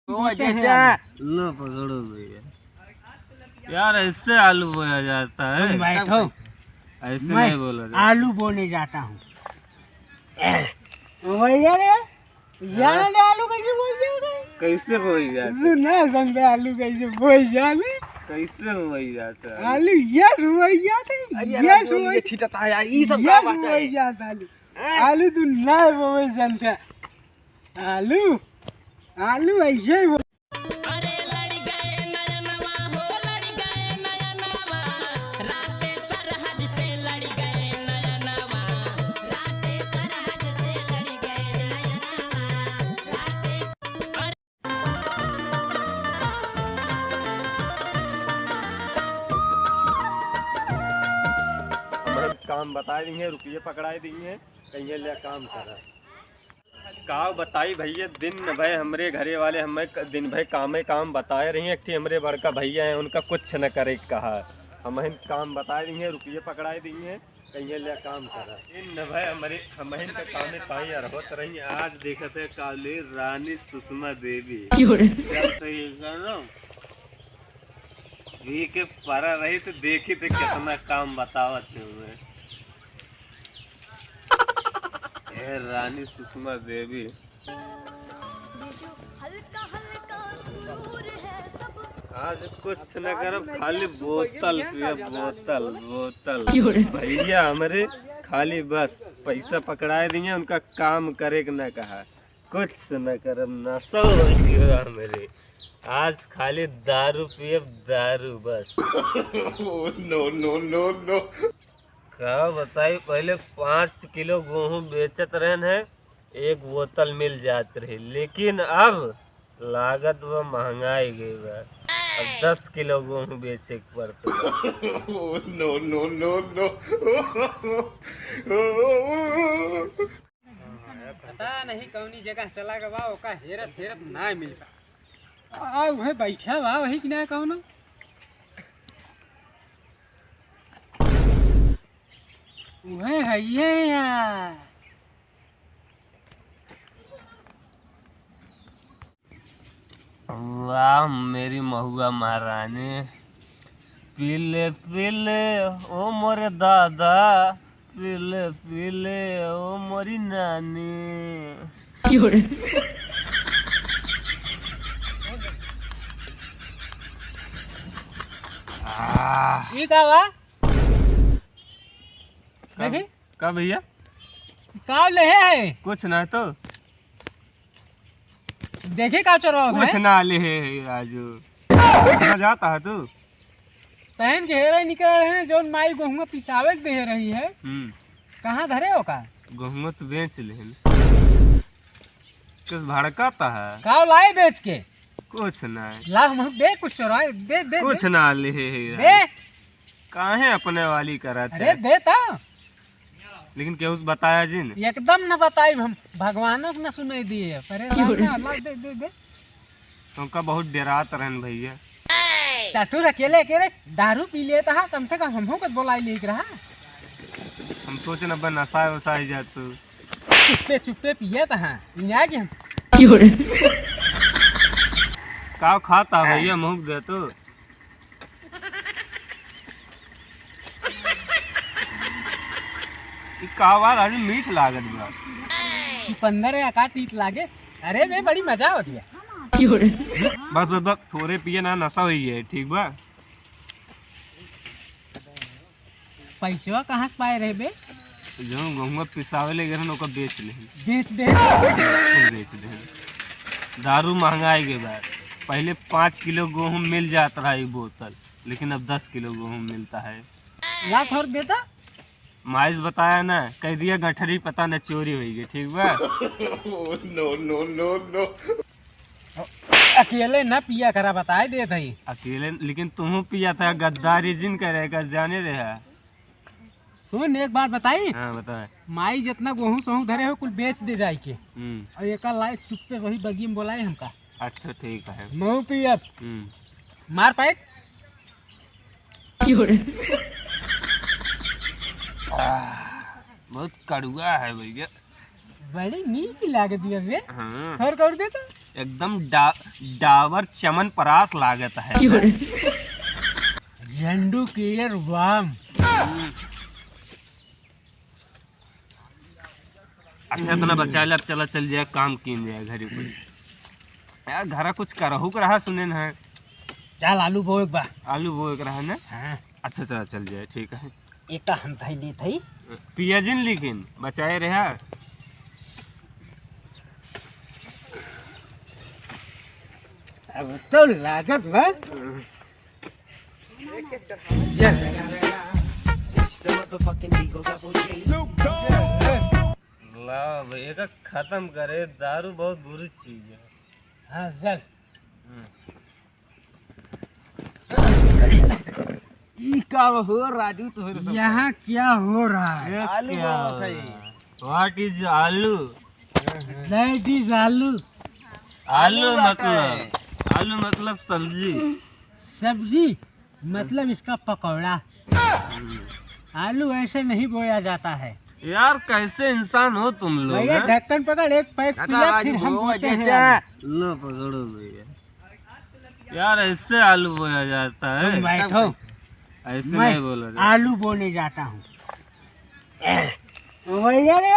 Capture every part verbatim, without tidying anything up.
बोते हैं चाचा। आलू। लो पकड़ो भैया। यार, ऐसे आलू बोया जाता है? तुम बैठो। ऐसे मैं नहीं बोला जाता। आलू बोने जाता हूँ। भैया रे, जाने दे आलू कैसे बोई जाता है? कैसे बोई जाता है? तू ना समझे आलू कैसे बोई जाता है? कैसे बोई जाता है? आलू यस बोई जाता है, अरे यार, यस बोल बोई, ये छिटता है यार, ई सब का यस बात है? बोई जाता है आलू। हैं? आलू तू ना बोई जानता। आलू, आलू ऐसे ही बोई। अरे लड़ गए नयनवा हो, लड़ गए नयनवा, राते सरहद से लड़ गए नयनवा, राते सरहद से लड़ गए नयनवा, राते हम काम बताए दिए हैं, रुपये पकड़ाए दिए हैं, कहीं ले काम करा। का बताई भैया, दिन भर हमरे घरे वाले हमें क-, दिन भर कामे काम बताए रही हैं। एक ठे हमरे बड़का भैया हैं, उनका कुछ न करे कहा, हमहिन काम बताए दिए हैं, रुपये पकड़ाए दिए हैं, कहीं ले काम करा। दिन भर हमरे, हमहिन का कामे पाई और होत रही। आज देखत है काले रानी सुषमा देवी। क्यों रे? जब से ये गाना वी के परा रही तो देखी थे कितना काम बतावत है हुए। ए रानी सुषमा देवी। आज कुछ न करब, खाली बोतल पियब, बोतल, बोतल। भैया हमरे खाली बस पैसा पकड़ाए दिए, उनका काम करे के न कहा। कुछ न करब, नशा हो गया हमरे। आज खाली दारू पियब, दारू बस। No, no, no, no। का बताई, पहले पाँच किलो गेहूं बेचत रहन है, एक बोतल मिल जात रही, लेकिन अब लागत बा महंगाई गई बा, अब दस किलो गेहूं बेचे के पड़त बा। No, no, no, no। पता नहीं कौनी जगह चला गवा, ओका हेरत हेरत ना मिलता। आ, उहे बैठा बा, वही कि ना कौनो? उहे है ये यार। वाह मेरी महुआ महारानी, पीले पीले ओ मोरे दादा, पीले पीले ओ मोरी नानी। क्यों रे? आह। ई का बा? का, देखी? का भैया? का ले है? कुछ ना तो। देखी का चोरवा कुछ है? ना ले है राजू। कहाँ जाता है तू? तहन के हेरे निकल रहे हैं, जौन माई गोहुआ पिसावे के दे रही है। हम्म। कहाँ धरे हो का? गोहुआ तो बेच लेहन। कुछ भड़काता है? का लाई बेच के? कुछ ना। ला हम दे कुछ चोरवा, दे, दे, कुछ दे। ना ले है राजू। दे। काहे अपने वाली करत अरे है? दे ता। लेकिन केहू से बताया जिन? एकदम न बताई हम, भगवानों से न सुनाई दिए। अरे क्यों रे? राम, अल्लाह दे, दे, दे। तुमका बहुत डरात रहन भैया। ससुर अकेले अकेले दारू पी लेता है, कम से कम हमहू को बोलाई लेके रहा। हम सोचे न बा नशा वशा ही जात तू। चुप्पे चुप्पे पिए था, यहाँ के हम। क्यों रे? का खाता भैया, मुँह दे तू। ई का बा राजू, मीठ लागत बा। चुकंदर है, का तीत लागे? अरे बे, बड़ी मजा आवत है। बस, बस, बस, थोड़े पिए ना, नशा होई है, ठीक बा? पैसवा कहाँ से पाए रहे बे? जौन गहुआ पिसावे ले गए रहन, ओकर बेच लेहन। बेच दे। बिल्कुल बेच देहन। दारू महंगाई के बा। पहले पाँच किलो गेहूं मिल जात रहा ई बोतल, लेकिन अब दस किलो गेहूं मिलता है। ला थोड़ देता। माइस बताया ना, कह दिया गठरी पता न चोरी होई गई, ठीक बा? No, no, no, no। अकेले न पिया करा, बताए देत हई। अकेले, लेकिन तुहू पिया था, गद्दारी जिन करे का जाने रहे। सुन, एक बात बताई। हाँ, बता। माई जितना गोहूं सोहूं धरे हो, कुल बेच दे जाए के। हम्म। और एका लाइट चुप पे वही बगी में बोलाए हमका। अच्छा, ठीक है। महू पियब। हम्म। मार पाए। आह, बहुत कड़ुआ है भैया। बड़ी नीक लागत है बे। हाँ। थोड़ कर दे तो। एकदम डा-, डाबर चमन परास लागत है। झंडू की ये वाम। अच्छा, इतना बचा ले, अब चला चल जाए, काम कीन जाए घरे पर। यार, घरा कुछ करहु के रहा, सुने न है। चल, आलू बोए के बा। आलू बोए के रहा न? हाँ। अच्छा, चला चल जाए, ठीक है। एका हम धई लेत हई। पियाजिन लेकिन बचाए रहा। अब तो लागत बा। चल। ला भाई, एका खत्म करे, दारू बहुत बुरी चीज है। हाँ, चल। हम्म। ई का हो राजू तोहरे सब? यहाँ क्या हो रहा है? ये आलू क्या बोलत हो है? रहा है? What is आलू? That is आलू। आलू आलू बाटा मतलब, है। आलू मतलब सब्जी। सब्जी मतलब इसका पकौड़ा। आलू ऐसे नहीं बोया जाता है। यार, कैसे इंसान हो तुम लोग, भैया, हैं? ढक्कन पकड़, एक पैक हटा पिया, राजू, फिर हम बोआ बोते हैं देते आलू। हैं। लो, पकड़ो भैया। यार, ऐसे आलू बोया जाता है? तुम बैठो। ऐसे मैं नहीं बोला जाता। आलू बोने जाता हूँ। भैया रे,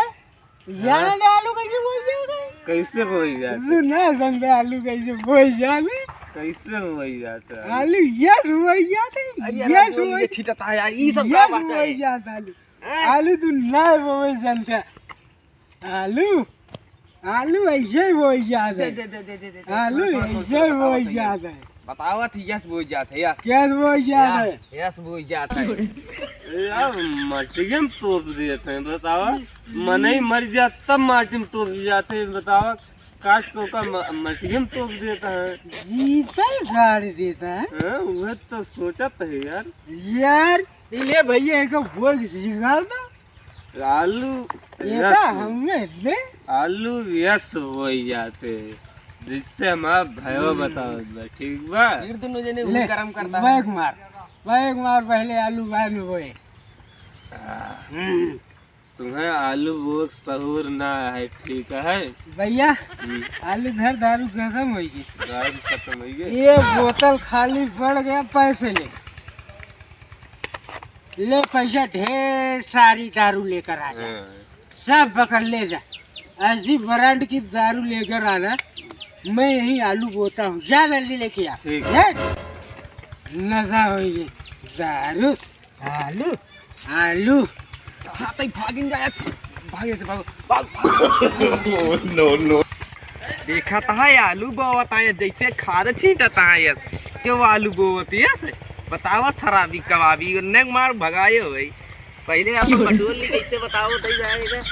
यार, हाँ? आलू कैसे बोई जाता है? कैसे बोई जाता है? तू ना समझे आलू कैसे बोई जाता है? कैसे बोई जाता है? आलू यस बोई जाता है, अरे यार, यस आलू बोई, ये छिटता है यार, ये सब क्या यस बात है? बोई जाता है आलू। हाँ? आलू तू ना बोई जानता। आलू, आलू ऐसे ही बोई जात है। दे, दे, दे, दे, दे, दे, दे। आलू सुन, सुन, सुन, ऐसे ही बताओ बोई तो ये। जात है। बताओ तो यस बोई जात है यार। यस बोई जात यार, है। यस बोई जात है। ए यार, मटिया में तोप देत हैं, बताओ। मनई मर जात तब माटी में तोप जात है, बताओ। काट के ओका म-, मटिया में तोप देत हैं। जीतल गाड़ देत हैं। हाँ, वह तो सोचत है यार। यार, ले भैया, एक बोल सिखा दो। आलू ये यस, तो हमें ले। आलू यस बोई जात है, जिससे हमारा भयो हम्म। बतावत बा, ठीक बा? फिर दोनों जने ले, गरम करता बैक है। मार, बैक मार, पहले आलू बाद में बोए। आ, हम्म। तुम्हें आलू बोए के सहूर ना है, ठीक है? भैया, हम्म। आलू घर दारू खत्म होई गई। दारू खत्म होई गई? ये बोतल खाली पड़ गया, पैसे ले। ले पैसा, ढेर सारी दारू लेकर आ जा। हाँ। सब पकड़ ले जा। ऐसी ब्रांड की दारू लेकर आना, मैं यहीं आलू बोता हूँ। जा जल्दी लेके आ। ठीक। ले। नशा होई गई। दारू, आलू, आलू। हाँ, तई भागिन जा यार। भागे से भागो। भाग, भाग। No, no। देखा तो है आलू बोवत है, जैसे खाद छींटत है यार। क्यों आलू बोवत है से? बतावा शराबी कबाबी, उन्ने मार भगाए हो भाई। पहले अपन बटोर ली, कैसे बताओ, दे जाएगा।